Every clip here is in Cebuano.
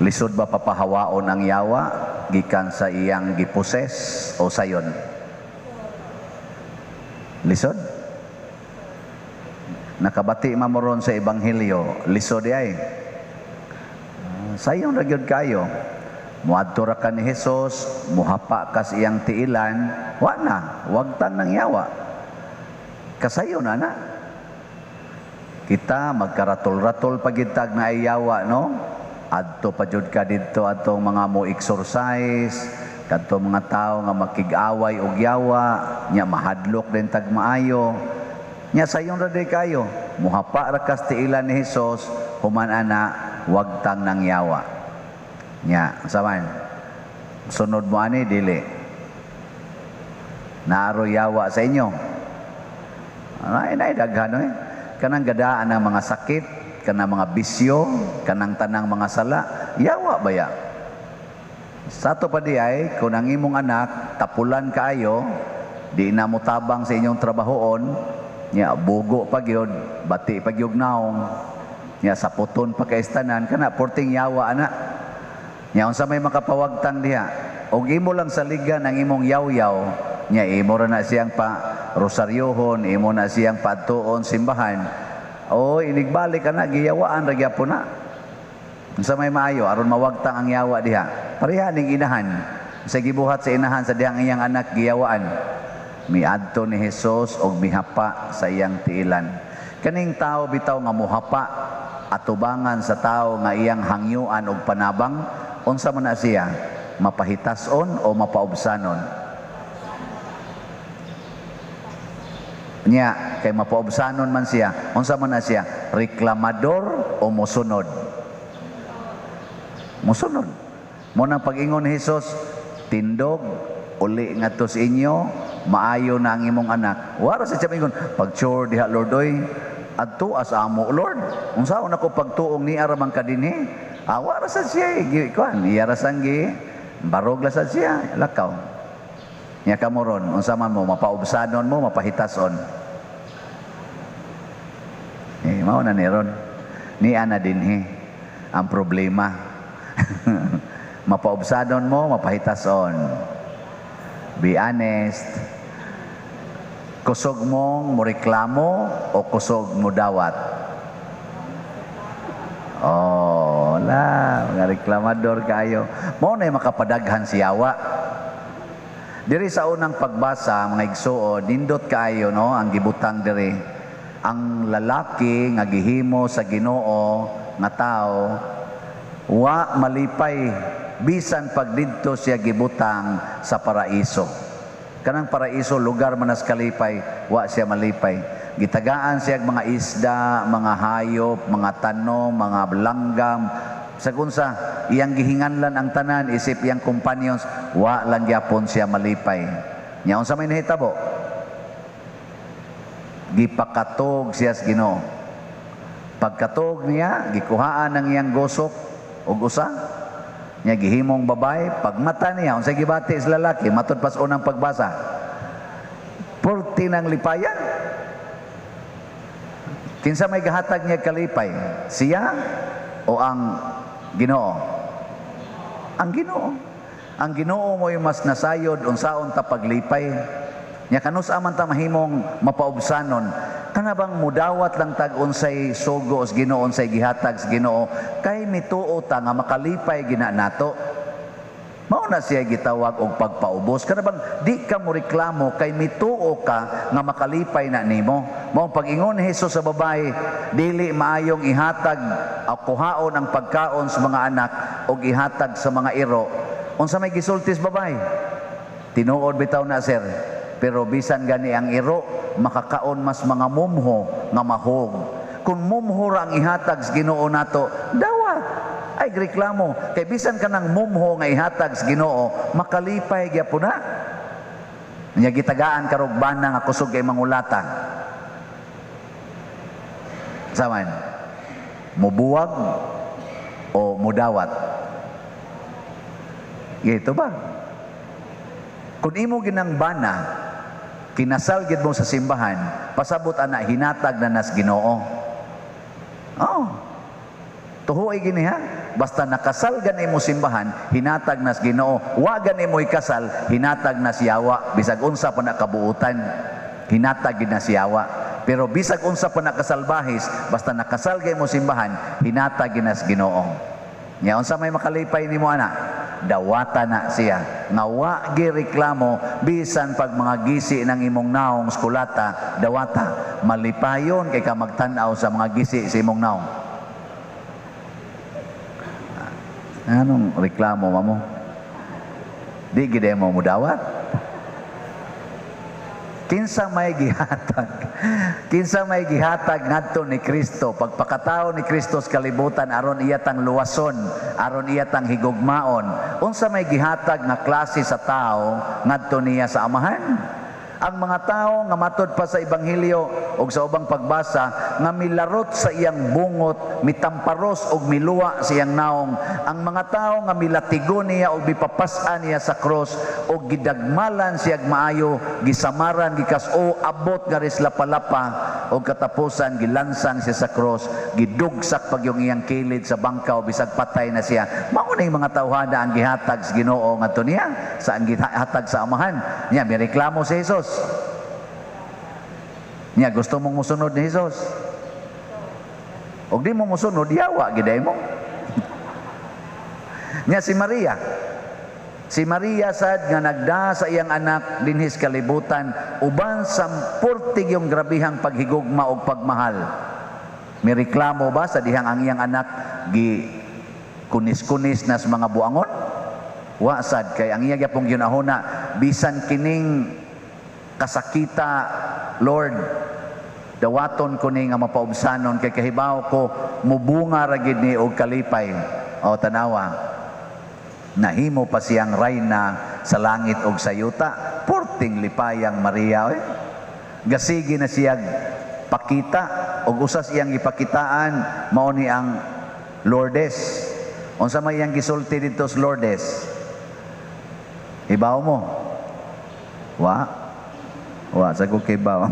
Lisod ba papahawaon ang yawa gikan sa iyang giposes o sayon? Lisod? Nakabati man mo ron sa Ebanghelyo, lisod di ay. Sayon ra gyud kayo. Muadto ra ka ni Jesus, muhapa ka sa iyang tiilan, wa na, wagtang ng yawa. Kasayon na na. Kita magkaratol-ratol pagitag na ay yawa, no? Adto pa jud ka didto atong mga mo exorcise, kadto mga tao nga makig-away og yawa, nya mahadlok din tag maayo. Nya sayon ra day kayo, muhapa ra kas tiilan ni Hesus, human ana wagtang nang yawa. Nya, unsa man? Sunod mo ani dili. Naaro yawa sa inyo. Ay, nay daghan eh. Kanang gadaan ang mga sakit, kanang mga bisyo, kanang tanang mga sala, yawa ba ya? Sa ato pa di ay, kung ang imong anak, tapulan kaayo, di na mo tabang sa inyong trabahoon, nya bugo pa gyud, bati pa gyud naong, nya saputon pa kay tanan, kana porting yawa ana. Nya unsa may makapawagtang diha? Og imo lang saligan ang imong yaw-yaw, nya imo ra na siyang pa rosaryohon, imo na siyang paadtuon simbahan. O inigbalik ana giyawaan ra gyapon na. Unsa may maayo aron mawagtang ang yawa diha? Pareha ning inahan. Sa gibuhat sa inahan sa dihang iyang anak giyawaan. Miadto ni Hesus og mihapa sa iyang tiilan. Kaning tao bitaw nga muhapa atubangan sa tao nga iyang hangyuan og panabang, unsa man na siya? Mapahitason o mapaubsanon? Nya kay mapaubsanon man siya, unsa man na siya? Reklamador o mosunod? Mosunod. Mo nang pag-ingon ni Hesus, tindog uli ngadto sa inyo, maayo na ang imong anak. Wara sa siya ingon, pag-sure diha Lord oy, adto as amo Lord. Unsaon ako pagtuong ni ara man ka dinhi? Ah, wara sa siya eh. Kuan, iya ra sang gi barog la sa siya, lakaw. Nya kamo ron, unsa man mo, mapaubsanon mo, mapahitason. Eh, mao na ni ron. Ni ana dinhi ang problema. Mapaubsanon mo, mapahitason. Be honest. Kusog mong moreklamo o kusog mo dawat? Oh, la, mga reklamador kayo. Mao na makapadaghan si yawa. Diri sa unang pagbasa, mga igsuon, nindot kaayo no ang gibutang diri. Ang lalaki nga gihimo sa Ginoo nga tao wa malipay bisan pag didto siya gibutang sa paraiso. Kanang paraiso lugar man as kalipay, wa siya malipay. Gitagaan siya mga isda, mga hayop, mga tanom, mga langgam. Sa kunsa, iyang gihinganlan ang tanan isip iyang companions, wa lang gyapon siya malipay. Nya unsa may nahitabo? Gipakatog siya sa Ginoo. Pagkatog niya, gikuhaan ang iyang gosok og usa. Nya gihimong babae, pagmata niya unsa gibati sa lalaki, matud pas unang pagbasa. Purti ng lipayan. Kinsa may gahatag niya kalipay? Siya o ang Ginoo? Ang Ginoo. Ang Ginoo mo'y mas nasayod unsaon ta paglipay. Nya kanus-a man ta mahimong mapaubsanon? Kana bang mudawat lang tag unsay sugo sa Ginoo, unsay gihatag sa Ginoo, kay mituo ta nga makalipay gina nato. Mao na siya gitawag og pagpaubos. Kana bang di ka mo reklamo kay mituo ka nga makalipay na nimo. Mao pag-ingon ni Hesus sa babae, dili maayong ihatag o kuhaon ang pagkaon sa mga anak og ihatag sa mga iro. Unsa may gisulti sa babae? Tinuod bitaw na sir, pero bisan gani ang iro makakaon mas mga mumho nga mahog. Kung mumho ra ang ihatag sa Ginoo nato, dawat ay reklamo kay bisan kanang mumho nga ihatag sa Ginoo makalipay gyapon na. Nya gitagaan karog bana nga kusog kay mangulata. Saman, mubuwag o mudawat? Gito ba? Kung imo ginang bana, kinasal gid mo sa simbahan, pasabot ana hinatag na nas Ginoo. Oh. Tuhoy gini ha. Basta nakasal gani mo simbahan, hinatag nas Ginoo. Wa gani mo ikasal, hinatag nas yawa. Bisag unsa pa na kabuutan, hinatag gid na siyawa. Pero bisag unsa pa na kasalbahis, basta nakasal gani mo simbahan, hinatag gid nas Ginoo. Nya unsa may makalipay nimo ana? Dawata na siya. Nga wa gireklamo bisan pag mga gisi ng imong naong skulata, dawata. Malipayon kay ka magtan-aw sa mga gisi sa imong naong. Anong reklamo mamo? Di gid mo mudawat. Kinsa may gihatag? Kinsa may gihatag ngadto ni Kristo pagpakatao ni Kristo sa kalibutan aron iya tang luwason, aron iya tang higugmaon? Unsa may gihatag nga klase sa tao ngadto niya sa Amahan? Ang mga tao nga matud pa sa ebanghelyo og sa ubang pagbasa nga milarot sa iyang bungot, mitamparos og miluwa sa iyang naong, ang mga tao nga milatigo niya og mipapas-an niya sa cross og gidagmalan siya maayo, gisamaran, gikas-o, abot nga ris lapalapa og katapusan gilansang siya sa cross, gidugsak pag yung iyang kilid sa bangkaw bisag patay na siya. Mao ning mga tawhana ang gihatag sa Ginoo ngadto niya, sa ang gihatag sa Amahan. Nya mireklamo si Jesus. Nya gusto mong musunod ni Jesus. Og di mo musunod, yawa giday mo. Nya si Maria. Si Maria sad nga nagda sa iyang anak dinhis kalibutan uban sa purtig yung grabihang paghigugma og pagmahal. Mireklamo ba sa dihang ang iyang anak gi kunis-kunis na sa mga buangon? Wa sad, kay ang iya gyapong ginahuna, bisan kining kasakita, Lord, dawaton ko ni nga mapaubsanon kay kahibaw ko mubunga ra gid ni og kalipay. O tanawa, nahimo pa siyang rayna sa langit og sa yuta. Purting lipayang Maria, oy. Gasigi na siya pakita og usas iyang gipakitaan mao ni ang Lourdes. Unsa may iyang gisulti didto sa Lourdes? Hibaw mo? Wa? Wa sa ko kibaw.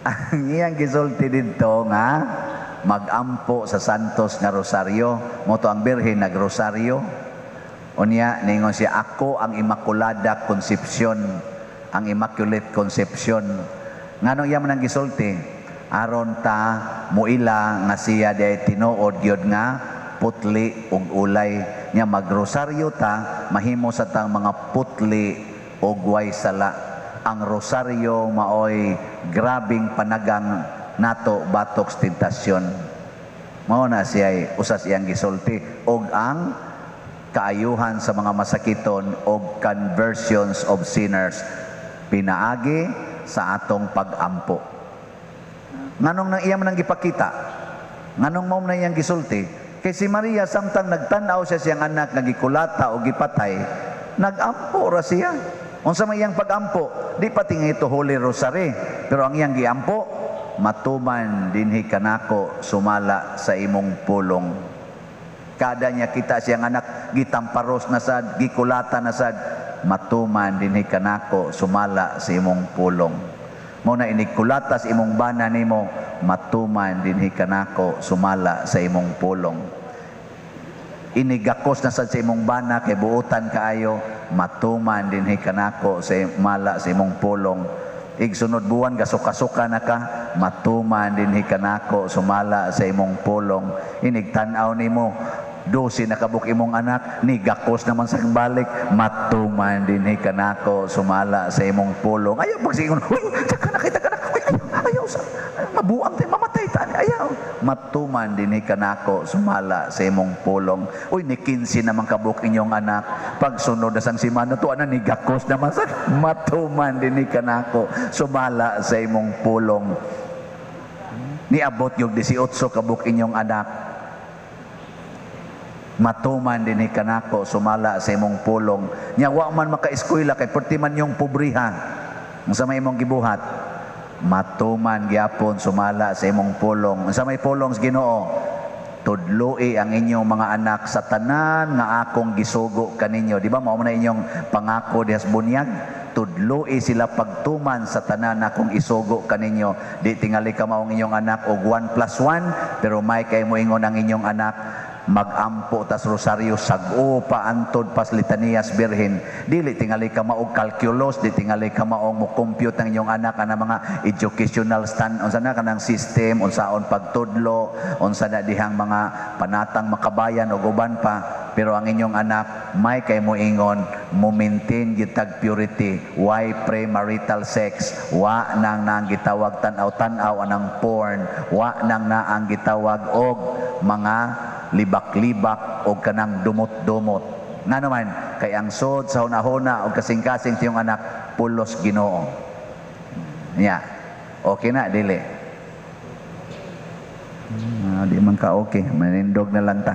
Ang iyang gisulti didto nga magampo sa Santos nga Rosario, mo to ang Birhen nagrosaryo. Unya ningon siya, ako ang Immaculada Concepcion, ang Immaculate Conception. Nganong iya man ang gisulti? Aron ta muila nga siya di tinuod gyud nga putli ug ulay. Nya magrosaryo ta, mahimo sa tang mga putli ug way sala. Ang rosaryo maoy grabing panagang nato batok sa tentasyon. Mao na siya usas iyang gisulti og ang kaayuhan sa mga masakiton og conversions of sinners pinaagi sa atong pagampo. Nganong nang iya man ang gipakita? Nganong mao man iyang gisulti? Kay si Maria samtang nagtan-aw siya siyang anak nga gikulata o gipatay, nagampo ra siya. Unsa may iyang pagampo? Di pa tingi ito Holy Rosary, pero ang iyang giampo, matuman dinhi kanako sumala sa imong pulong. Kada niya kita siyang anak gitamparos na sad, gikulata na sad, matuman dinhi kanako sumala sa imong pulong. Mao na inigkulata sa imong bana nimo, matuman dinhi kanako sumala sa imong pulong. Inigakos na sad sa imong bana kay buotan kaayo, matuman dinhi kanako sa mala sa imong pulong. Igsunod buwan gasuka-suka na ka, matuman dinhi kanako sumala sa imong pulong. Inigtan-aw nimo 12 na kabuk imong anak, ni gakos naman sa balik, matuman dinhi kanako sumala sa imong pulong. Ayaw pagsingon, uy, taka na kita ka na, uy, ayaw, ayaw sa mabuang tayo, mamatay ta, ayaw. Matuman dinhi kanako sumala sa imong pulong. Uy, ni 15 naman kabuk inyong anak, pagsunod na sang simana to, ana ni gakos naman sa matuman dinhi kanako sumala sa imong pulong. Niabot yung 18 kabuk inyong anak, matuman dinhi kanako sumala sa imong pulong. Nya wa man makaeskwela kay perti man yung pobriha. Unsa may imong gibuhat? Matuman gyapon sumala sa imong pulong. Unsa may pulong sa Ginoo? Tudloi ang inyong mga anak sa tanan nga akong gisugo kaninyo. Di ba mao man na inyong pangako dihas bunyag? Tudloi sila pagtuman sa tanan akong isugo kaninyo. Di tingali kamao ang inyong anak og 1 plus 1, pero may kay moingon ang inyong anak, magampo tas rosaryo sag-o pa antod pas Litaniyas Birhen. Dili tingali ka maog calculus, di tingali ka maog mo compute ang inyong anak ana mga educational stand, unsa na kanang system, unsaon pagtudlo, unsa na dihang mga panatang makabayan ug uban pa. Pero ang inyong anak may kay moingon mo maintain gyud tag purity, why premarital sex, wa nang nang gitawag tan-aw-tan-aw anang porn, wa nang naang gitawag og mga libak-libak o kanang dumot-dumot. Nga naman, kay ang sod sa hunahuna o kasing-kasing tiyong anak, pulos Ginoo. Nya. Okay na, dili? Di man ka okay. Manindog na lang ta.